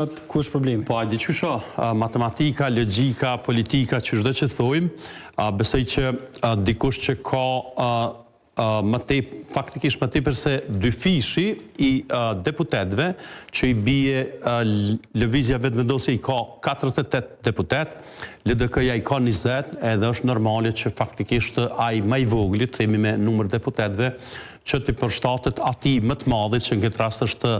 Ku është problemi? Po, a di qysh o, matematika, logjika, politika, qyshdo që thojmë, besoj që dikush që ka më tej, faktikisht më tepër se dyfishi i deputetëve, që i bie Lëvizja Vetëvendosje i ka 48 deputetë, LDK-ja i ka 20, edhe është normale që faktikisht ai më i vogli, themi me numër deputetëve, që t'i përshtatet atij më të madhit që në këtë rast është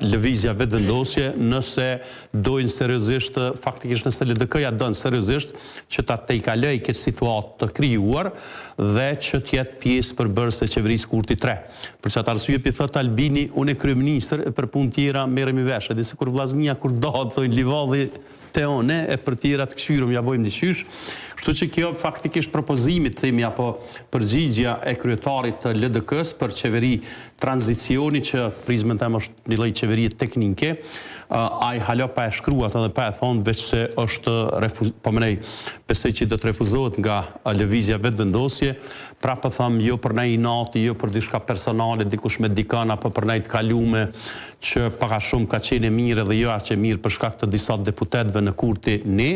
Lëvizja Vetëvendosje, nëse dojnë seriozisht, faktikisht nëse LDK-ja don seriozisht që ta tejkalojë këtë situatë të krijuar dhe që të jetë pjesë përbërëse e qeverisë Kurti 3. Për qatë arsye pi thotë Albini, unë kryeministër e për punë tjera merremi vesh, e di sikur vllaznia kur dahet thonë livadhi te one e për tjera të kqyrim ja bojmë diqysh, kështu që kjo faktikisht propozimi të themi apo përgjigja e kryetarit të LDK-së për qeveri tranzicioni që prizmën tem është një lloj qeverie teknike, ai hala pa e shkru atë dhe pa e thonë veç se është refuz, po menej besoj që do të refuzohet nga lëvizja Vetëvendosje, prapë po them jo për naj inati, jo për diçka personale dikush me dikën apo për naj të kalume që pak a shumë ka qenë e mirë edhe jo aq e mirë për shkak të disa deputetëve në Kurti ne,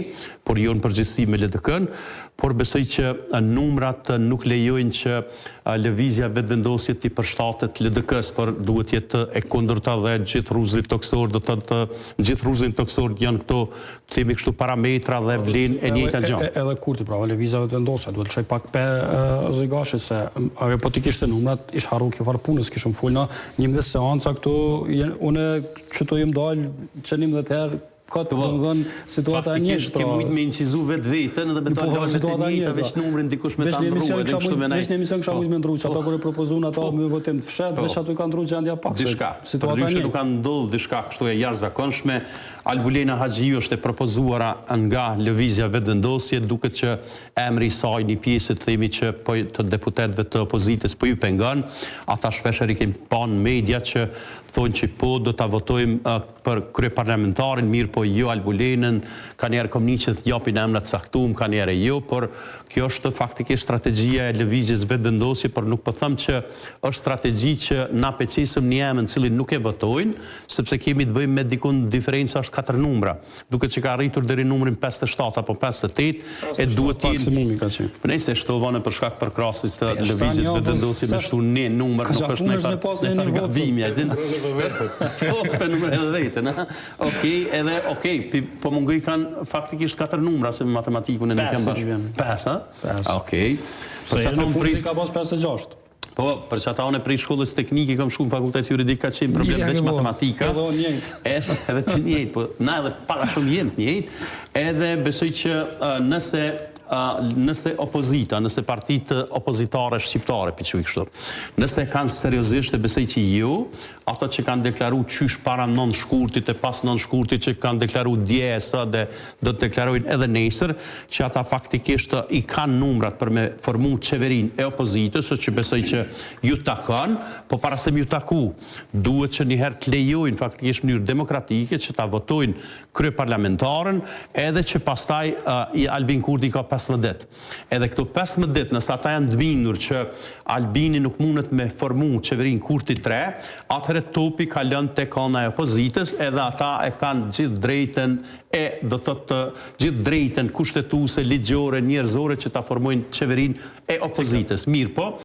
por jo në përgjithësi me LDK-në, por besoj që numrat nuk lejojnë që Lëvizja Vetëvendosje t'i përshtatet LDK-së, por duhet të jetë e kundërta dhe gjithë rruzullit tokësor, do të thotë në gjithë rruzullin tokësor janë këto të themi kështu parametra dhe vlen e njëjta gjë. Edhe Kurti, pra Lëvizja Vetëvendosje, duhet të lëshoj pak pe zoti Gashi se ajo po t'i kishte numrat, ish harru kjo farë punës, kishim fol në 11 seanca këtu, unë qëtu jam dal që 11 herë Kot, po, domethënë, situata e njëjtë. Faktikisht ke mujt me incizu vetveten edhe me po, dalë lajmet e njëjta, veç numrin dikush me ta ndrru edhe kështu me Veç në emision kisha mujt me ndrru, që ata kur e propozun ata me votim të fshehtë, veç aty ka ndrru gjendja pak. Diçka. Përndryshe nuk ka ndodhur diçka kështu e jashtëzakonshme. Albulena Haxhiu është e propozuara nga Lëvizja Vetëvendosje, duket që emri i saj një pjese të themi që po të deputetëve të opozitës po ju pengon. Ata shpeshherë i kemi pa në media që thonë që po do ta votojmë për kryeparlamentarin, mirëpo jo Albulenën, kanjëherë kom ni që japin emra të caktum, kanjëherë jo, por kjo është faktikisht strategjia e Lëvizjes Vetëvendosje, por nuk po them që është strategji që na pe qesim një emër të cilin nuk e votojnë, sepse kemi të bëjmë me dikun diferenca është katër numra. Duket që ka arritur deri në numrin 57 apo 58, e duhet të jenë maksimumi ka qenë. Po nejse shtova unë për shkak përkrahësit të Lëvizjes Vetëvendosje me shtu një numër nuk është ndonjë farë ndonjë farë gabimi, a din? Po, pe numëroj edhe veten, a? Okej, edhe okej, po mungoj kanë faktikisht katër numra se me matematikën e nuk jam bash. Pesë, a? Okej. Për çfarë unë ka pas 56. Po, për çata unë prej shkollës teknike kam shku në fakultet juridik ka qenë problem veç matematika. Edhe unë njëjtë. Edhe edhe ti njëjtë, po na edhe pak a shumë jemi të njëjtë. Edhe besoj që nëse nëse opozita, nëse partitë opozitare shqiptare, pi quj kështu, nëse e kanë seriozisht e besoj që jo, Ata që kanë deklaru qysh para 9 shkurtit e pas 9 shkurtit që kanë deklaru dje e sot dhe do të deklarojnë edhe nesër, që ata faktikisht i kanë numrat për me formu qeverinë e opozitës, që besoj që ju takon, po para se me ju taku, duhet që njëherë të lejojnë faktikisht në mënyrë demokratike që ta votojnë kryeparlamentaren, edhe që pastaj i Albin Kurti ka 15 ditë. Edhe këto 15 ditë, nëse ata janë të bindur që Albini nuk mundet me formu qeverinë Kurti 3, atëherë topi kalon tek ana e opozitës, edhe ata e kanë gjithë drejtën e, do thotë, gjithë drejtën kushtetuese, ligjore, njerëzore që ta formojnë qeverinë e opozitës. Mirëpo.